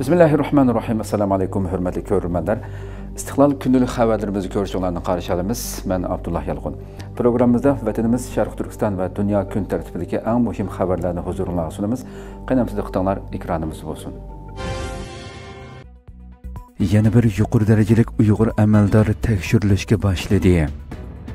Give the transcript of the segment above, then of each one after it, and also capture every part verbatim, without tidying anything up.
بىسمىللاھىررەھمانىررەھىم. ئەسسالامۇ ئەلەيكۇم، ھۆرمەتلىك كۆرۈرمەنلەر. ئىستىقلال كۈندىلىك خەۋەرلىرىمىزنى كۆرۈشۈڭلارنى قارشى ئالىمىز. مەن ئابدۇللا يالقۇن. پروگراممىمىزدا ۋەتىنىمىز شەرقىي تۈركىستان ۋە دۇنيا كۈن تەرتىپىدىكى ئەڭ مۇھىم خەۋەرلەرنى ھۇزۇرۇڭلارغا سۇنىمىز. قېنى ئەمدى دىققىتىڭلار ئېكرانىمىزدا بولسۇن. يەنە بىر يۇقىرى دەرىجىلىك ئۇيغۇر ئەمەلدار تەكشۈرۈلۈشكە باشلىدى.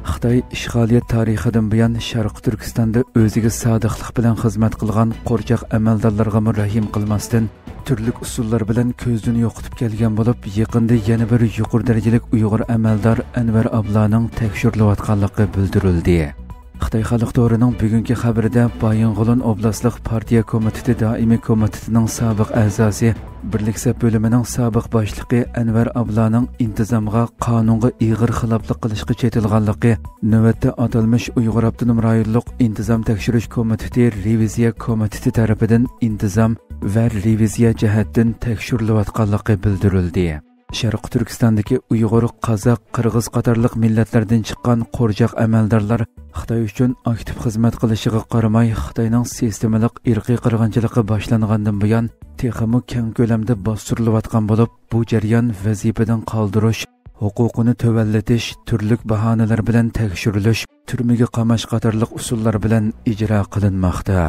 خىتاي ئىشغالىيەت تارىخىدىن بۇيان شەرقىي تۈركىستاندا ئۆزىگە سادىقلىق بىلەن خىزمەت قىلغان قورچاق ئەمەلدارلارغىمۇ رەھىم قىلماستىن، تۈرلۈك ئۇسۇللار بىلەن كۆزدىن يوقىتىپ كەلگەن بولۇپ، يېقىندا يەنە بىر يۇقىرى دەرىجىلىك ئۇيغۇر ئەمەلدار ئەنۋەر ئابلانىڭ تەكشۈرۈلۈۋاتقانلىقى بىلدۈرۈلدى. خىتاي خەلق تورىنىڭ بۈگۈنكى خەۋىرىدە بايىنغولىن ئوبلاستلىق پارتىيە كومىتېتى دائىمىي كومىتېتىنىڭ سابىق ئەزاسى، بىرلىك سەپ بۆلۈمىنىڭ سابىق باشلىقى ئەنۋەر ئابلانىڭ ئىنتىزامغا، قانۇنغا ئېغىر خىلاپلىق قىلىشقا چېتىلغانلىقى، نۆۋەتتە ئاتالمىش ئۇيغۇر ئاپتونوم رايونلۇق ئىنتىزام تەكشۈرۈش كومىتېتى رېۋىزىيە كومىتېتى تەرىپىدىن ئىنتىزام ۋە رېۋىزىيە جەھەتتىن تەكشۈرۈلۈۋاتقانلىقى بىلدۈرۈلدى. شەرقىي تۈركىستاندىكى ئۇيغۇر، قازاق، قىرغىز قاتارلىق مىللەتلەردىن چىققان قورچاق ئەمەلدارلار خىتاي ئۈچۈن ئاكتىپ خىزمەت قىلىشىغا قارىماي، خىتاينىڭ سىستېمىلىق ئىرقىي قىرغىنچىلىقى باشلانغاندىن بۇيان، تېخىمۇ كەڭ كۆلەمدە باستۇرۇلۇۋاتقان بولۇپ، بۇ جەريان ۋەزىپىدىن قالدۇرۇش، ھوقۇقىنى تۆۋەنلىتىش، تۈرلۈك باھانىلەر بىلەن تەكشۈرۈلۈش، تۈرمىگە قاماش قاتارلىق ئۇسۇللار بىلەن ئىجرا قىلىنماقتا.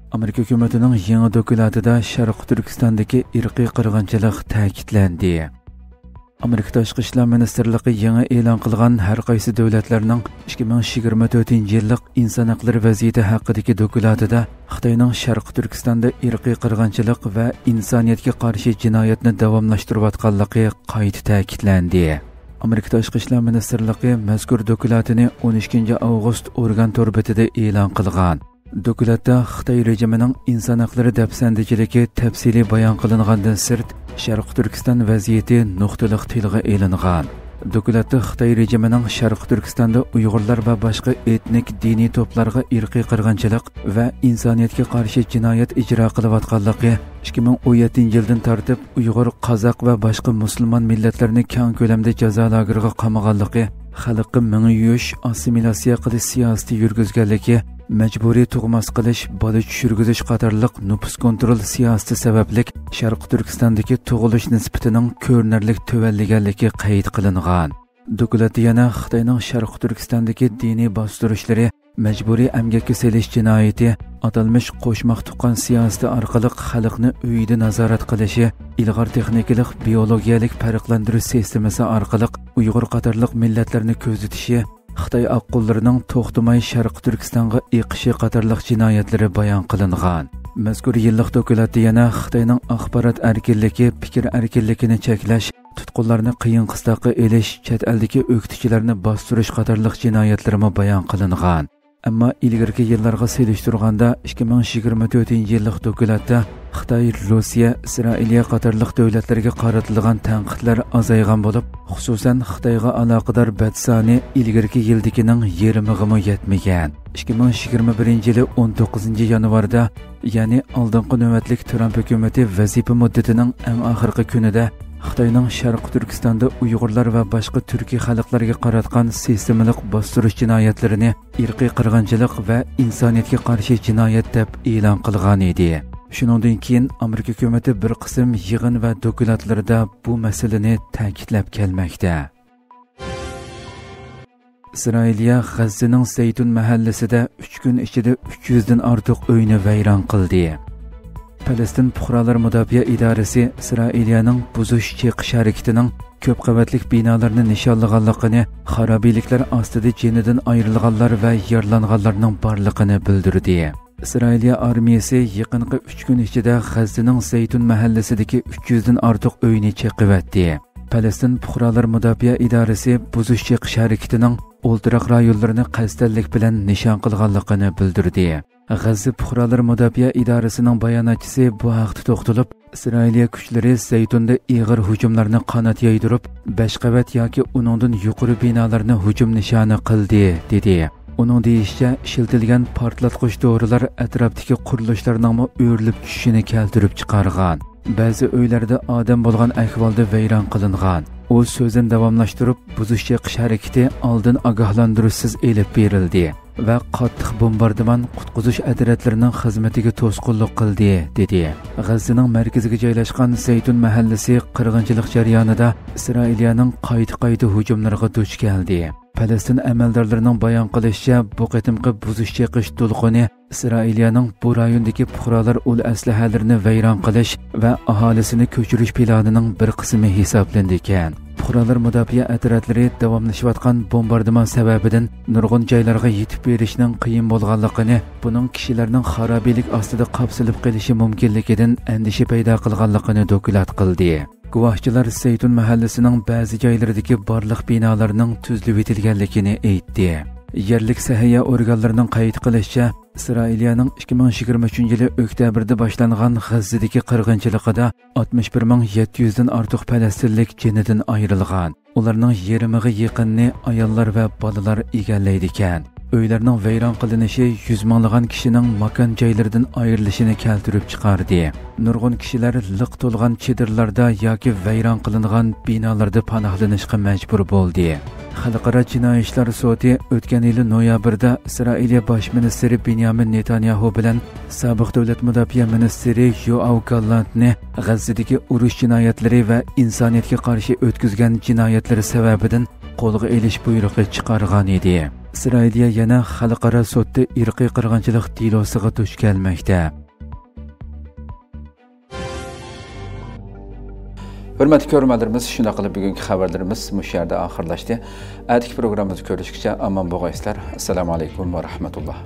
ئامېرىكا ھۆكۈمىتىنىڭ يېڭى دوكلاتىدا شەرقىي تۈركىستاندىكى ئىرقىي قىرغىنچىلىق تەكىتلەندى. ئامېرىكا تاشقى ئىشلار مىنىستىرلىقى يېڭى ئېلان قىلغان ھەر قايسى دۆلەتلەرنىڭ ئىككى مىڭ يىگىرمە تۆتىنچى يىللىق ئىنسان ھەقلىرى ۋەزىيىتى ھەققىدىكى دوكلاتىدا خىتاينىڭ شەرقىي تۈركىستاندا ئىرقىي قىرغىنچىلىق ۋە ئىنسانىيەتكە قارشى جىنايەتنى داۋاملاشتۇرۇۋاتقانلىقى قايتا تەكىتلەندى. ئامېرىكا تاشقى ئىشلار مىنىستىرلىقى مەزكۇر دوكلاتىنى ئون ئىككىنچى ئاۋغۇست ئورگان تور بېتىدە ئېلان قىلغان. دوكلاتتا خىتاي رېجىمىنىڭ ئىنسان ھەقلىرى دەپسەندىچىلىكى تەپسىلىي بايان قىلىنغاندىن سىرت، شەرقىي تۈركىستان ۋەزىيىتى نۇقتىلىق تىلغا ئېلىنغان. دوكلاتتا خىتاي رېجىمىنىڭ شەرقىي تۈركىستاندا ئۇيغۇرلار ۋە باشقا ئېتنىك دىنىي توپلارغا ئىرقىي قىرغىنچىلىق ۋە ئىنسانىيەتكە قارشى جىنايەت ئىجرا قىلىۋاتقانلىقى، ئىككى مىڭ ئون يەتتىنچى يىلدىن تارتىپ ئۇيغۇر، قازاق ۋە باشقا مۇسۇلمان مىللەتلەرنى كەڭ كۆلەمدە جازا لاگېرىغا قامىغانلىقى، خەلققە مېڭە يۇيۇش، ئاسسىمىلياتسىيە قىلىش سىياسىتى يۈرگۈزگەنلىكى، مەجبۇرىي تۇغماس قىلىش، بالا چۈشۈرگۈزۈش قاتارلىق نوپۇس كونترول سىياسىتى سەۋەبلىك شەرقىي تۈركىستاندىكى تۇغۇلۇش نىسبىتىنىڭ كۆرۈنەرلىك تۆۋەنلىگەنلىكى قەيت قىلىنغان. دوكلاتتا يەنە خىتاينىڭ شەرقىي تۈركىستاندىكى دىنىي باستۇرۇشلىرى، مەجبۇرىي ئەمگەككە سېلىش جىنايىتى، ئاتالمىش قوشماق تۇغقان سىياسىتى ئارقىلىق خەلقنى ئۆيىدە نازارەت قىلىشى، ئىلغار تېخنىكىلىق بىيولوگىيەلىك پەرقلەندۈرۈش سىستېمىسى ئارقىلىق ئۇيغۇر قاتارلىق مىللەتلەرنى كۆزىتىشى، خىتاي ئاققۇنلىرىنىڭ توختىماي شەرقىي تۈركىستانغا ئېقىشى قاتارلىق جىنايەتلىرى بايان قىلىنغان. مەزكۇر يىللىق دوكلاتتا يەنە خىتاينىڭ ئاخبارات ئەركىنلىكى، پىكىر ئەركىنلىكىنى چەكلەش، تۇتقۇنلارنى قىيىن قىستاققا ئېلىش، چەت ئەلدىكى ئۆكتىچىلەرنى باستۇرۇش قاتارلىق جىنايەتلىرىمۇ بايان قىلىنغان. ئەمما ئىلگىرىكى يىللارغا سېلىشتۇرغاندا، ئىككى مىڭ يىگىرمە تۆتىنچى يىللىق دوكلاتتا خىتاي، روسىيە، ئىسرائىلىيە قاتارلىق دۆلەتلەرگە قارىتىلغان تەنقىدلەر ئازايغان بولۇپ، خۇسۇسەن خىتايغا ئالاقىدار بەت سانى ئىلگىرىكى يىلدىكىنىڭ يېرىمىغىمۇ يەتمىگەن. ئىككى مىڭ يىگىرمە بىرىنچى يىلى ئون توققۇزىنچى يانۋاردا، يەنى ئالدىنقى نۆۋەتلىك ترامپ ھۆكۈمىتى ۋەزىپە مۇددىتىنىڭ ئەڭ ئاخىرقى كۈنىدە خىتاينىڭ شەرقىي تۈركىستاندا ئۇيغۇرلار ۋە باشقا تۈركىي خەلقلەرگە قاراتقان سىستېمىلىق باستۇرۇش جىنايەتلىرىنى ئىرقىي قىرغىنچىلىق ۋە ئىنسانىيەتكە قارشى جىنايەت دەپ ئېلان قىلغان ئىدى. شۇنىڭدىن كېيىن ئامېرىكا ھۆكۈمىتى بىر قىسىم يىغىن ۋە دوكلاتلىرىدا بۇ مەسىلىنى تەكىتلەپ كەلمەكتە. ئىسرائىلىيە غەززىنىڭ زەيتۇن مەھەللىسىدە ئۈچ كۈن ئىچىدە ئۈچ يۈزدىن ئارتۇق ئۆينى ۋەيران قىلدى. پەلەستىن پۇقرالار مۇداپىئە ئىدارىسى ئىسرائىلىيەنىڭ بۇزۇش چېقىش ھەرىكىتىنىڭ كۆپ قەۋەتلىك بىنالارنى نىشانلىغانلىقىنى، خارابىلىكلەر ئاستىدا جېنىدىن ئايرىلغانلار ۋە يارىلانغانلارنىڭ بارلىقىنى بىلدۈردى. ئىسرائىلىيە ئارمىيىسى يېقىنقى ئۈچ كۈن ئىچىدە غەززىنىڭ زەيتۇن مەھەللىسىدىكى ئۈچ يۈزدىن ئارتۇق ئۆينى چېقىۋەتتى. پەلەستىن پۇقرالار مۇداپىئە ئىدارىسى بۇزۇش چېقىش ھەرىكىتىنىڭ ئولتۇراق رايونلىرىنى قەستەنلىك بىلەن نىشان قىلغانلىقىنى بىلدۈردى. غەززە پۇقرالار مۇداپىئە ئىدارىسىنىڭ باياناتچىسى بۇ ھەقتە توختىلىپ، ئىسرائىلىيە كۈچلىرى زەيتۇندا ئېغىر ھۇجۇملارنى قانات يايدۇرۇپ، بەش قەۋەت ياكى ئۇنىڭدىن يۇقىرى بىنالارنى ھۇجۇم نىشانى قىلدى، دېدى. ئۇنىڭ دېيىشىچە، ئىشلىتىلگەن پارتلاتقۇچ دورىلار ئەتراپتىكى قۇرۇلۇشلارنىڭمۇ ئۆرۈلۈپ چۈشۈشىنى كەلتۈرۈپ چىقارغان. بەزى ئۆيلەردە ئادەم بولغان ئەھۋالدا ۋەيران قىلىنغان. ئۇ سۆزىنى داۋاملاشتۇرۇپ، بۇزۇش چېقىش ھەرىكىتى ئالدىن ئاگاھلاندۇرۇشسىز ئېلىپ بېرىلدى. ۋە قاتتىق بومباردىمان قۇتقۇزۇش ئەترەتلىرىنىڭ خىزمىتىگە توسقۇنلۇق قىلدى، دېدى. غەززىنىڭ مەركىزىگە جايلاشقان زەيتۇن مەھەللىسى قىرغىنچىلىق جەريانىدا ئىسرائىلىيەنىڭ قايتا-قايتا ھۇجۇملىرىغا دۇچ كەلدى. پەلەستىن ئەمەلدارلىرىنىڭ بايان قىلىشىچە، بۇ قېتىمقى بۇزۇش چېقىش دولقۇنى ئىسرائىلىيەنىڭ بۇ رايوندىكى پۇقرالار ئۇل ئەسلىھەلىرىنى ۋەيران قىلىش ۋە ئاھالىسىنى كۆچۈرۈش پىلانىنىڭ بىر قىسمى ھېسابلىنىدىكەن. پۇقرالار مۇداپىئە ئەترەتلىرى داۋاملىشىۋاتقان بومباردىمان سەۋەبىدىن نۇرغۇن جايلارغا يېتىپ بېرىشنىڭ قىيىن بولغانلىقىنى، بۇنىڭ كىشىلەرنىڭ خارابىلىك ئاستىدا قاپسىلىپ قېلىشى مۇمكىنلىكىدىن ئەندىشە پەيدا قىلغانلىقىنى دوكلات قىلدى. گۇۋاھچىلار زەيتۇن مەھەللىسىنىڭ بەزى جايلىرىدىكى بارلىق بىنالارنىڭ تۈزلىۋېتىلگەنلىكىنى ئېيتتى. يەرلىك سەھىيە ئورگانلىرىنىڭ قەيت قىلىشىچە، ئىسرائىلىيەنىڭ ئىككى مىڭ يىگىرمە ئۈچىنچى يىلى ئۆكتەبىردە باشلانغان غەززىدىكى قىرغىنچىلىقىدا ئاتمىش بىر مىڭ يەتتە يۈزدىن ئارتۇق پەلەستىنلىك جېنىدىن ئايرىلغان. ئۇلارنىڭ يېرىمىغا يېقىنىنى ئاياللار ۋە بالىلار ئىگىلەيدىكەن. ئۆيلەرنىڭ ۋەيران قىلىنىشى يۈز مىڭلىغان كىشىنىڭ ماكان جايلىرىدىن ئايرىلىشىنى كەلتۈرۈپ چىقاردى. نۇرغۇن كىشىلەر لىق تولغان چېدىرلاردا ياكى ۋەيران قىلىنغان بىنالاردا پاناھلىنىشقا مەجبۇر بولدى. خەلقئارا جىنايى ئىشلار سوتى ئۆتكەن يىلى نويابىردا ئىسرائىلىيە باش مىنىستىرى بېنيامىن نېتانياھۇ بىلەن سابىق دۆلەت مۇداپىئە مىنىستىرى يوئاۋ گاللانتنى غەززىدىكى ئۇرۇش جىنايەتلىرى ۋە ئىنسانىيەتكە قارشى ئۆتكۈزگەن جىنايەتلىرى سەۋەبىدىن قولغا ئېلىش بۇيرۇقى چىقارغان ئىدى. ئىسرائىلىيە يەنە خەلقئارا سوتتا ئىرقىي قىرغىنچىلىق دېلوسىغا دۇچ كەلمەكتە. ھۆرمەتلىك كۆرۈرمەنلىرىمىز، شۇنداق قىلىپ بۈگۈنكى خەۋەرلىرىمىز مۇشۇ يەردە ئاخىرلاشتى. ئەتىكى پروگراممىمىزدا كۆرۈشكىچە ئامان بولغايسىلەر. ئەسسالامۇ ئەلەيكۇم ۋە رەھمەتۇللا.